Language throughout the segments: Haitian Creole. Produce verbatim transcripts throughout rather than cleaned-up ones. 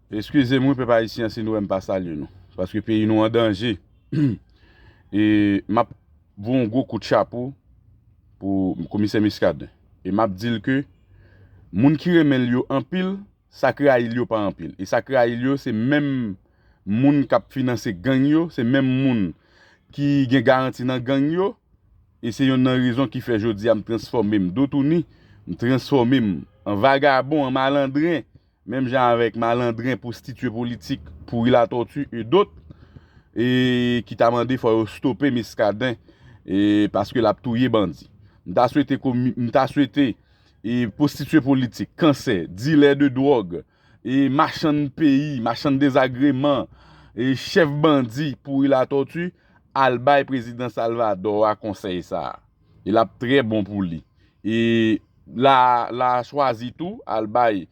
Eskize m wi, pèp ayisyen, si nou wè m pa salye nou. Paske peyi nou an danje. E m ap voye yon gwo kout chapo pou komisè Muscadin. E m ap di l ke moun ki renmen l yo anpil, sa k rayi l yo pa anpil. E sa k rayi l yo, se menm moun k ap finanse gang yo, se menm moun ki gen garanti nan gang yo. E se yonn nan rezon ki fè jodi a m transfòme m dotouni, m transfòme m an vagabon, an malandren, menm jan avèk malandren, pwostitye politik, Pouri Latòti e dòt, e ki ta mande fò yo stope Muscadin, e paske l ap touye bandi. M ta swete komi-, m ta swete, e pwostitye politik, kansè, dilè de dwòg, e machann peyi, machann dezagreman, e chèf bandi, Pouri Latòti, al bay prezidan Salvador a konsèy sa a. E l ap trè bon pou li. E la, la chwazi tou al bay,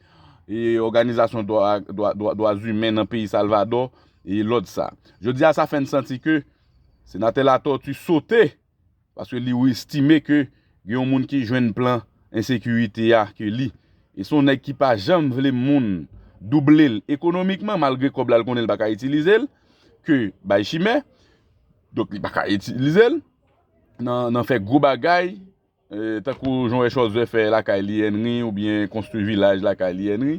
e òganizasyon dwa, dwa, dwa, dwa imen nan peyi Salvador e lòd sa. Jodi a, sa fè n santi ke senatè Latòti sote, paske li estime ke gen yon moun ki jwenn plan ensekirite a ke li. E se yon nèg ki pa janm vle moun double l ekonomikman, malgre kòb la l konnen l pa ka itilize l, ke bay chimè. Donk, li pa ka itilize l nan, nan fè gwo bagay, e, tankou jan w wè Cholzer fè lakay li Henry, oubyen konstwi vilaj lakay li Henry.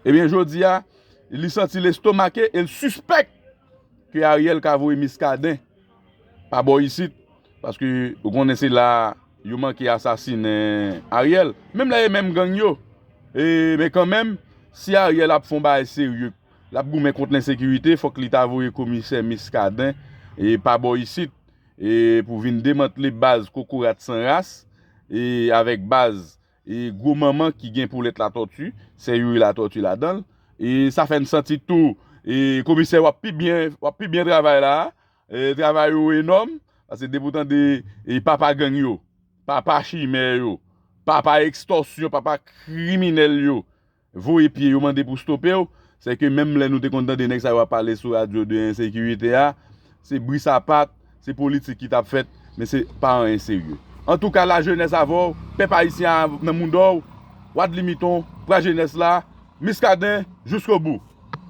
Ebyen, jodi a, li santi l estomake e l sispèk ke Ariel ka voye Muscadin pa bò isit, paske ou konnen se la yo manke asasinen Ariel. Menm lè e menm gang yo. E, men kanmenm, si Ariel ap fè yon bagay serye, l ap goumen kont lensekirite, fòk li ta voye komisè Muscadin e pa bò isit, e pou vin demantle baz kokorat san ras, e avèk baz, e gwo manman ki gen poulèt Latòti, sè Youri Latòti ladan l. E sa fè n santi tou, e komisè, w ap pi byen, w ap pi byen travay la, e travay ou enòm, paske depi w tande, e papa gang yo, papa chimè yo, papa ekstòsyon, papa kriminèl yo, voye pye yo mande pou stope w, se ke menm lè nou te konn tande nèg sa yo ap pale sou radyo de ensekirite a, se bri sapat, se politik ki t ap fèt, men se pa anyen serye. Antouka, lajenès avè w, pèp ayisyen an nan mouda w, Wadlimiton, pra jenès la, Muscadin, jiskobou.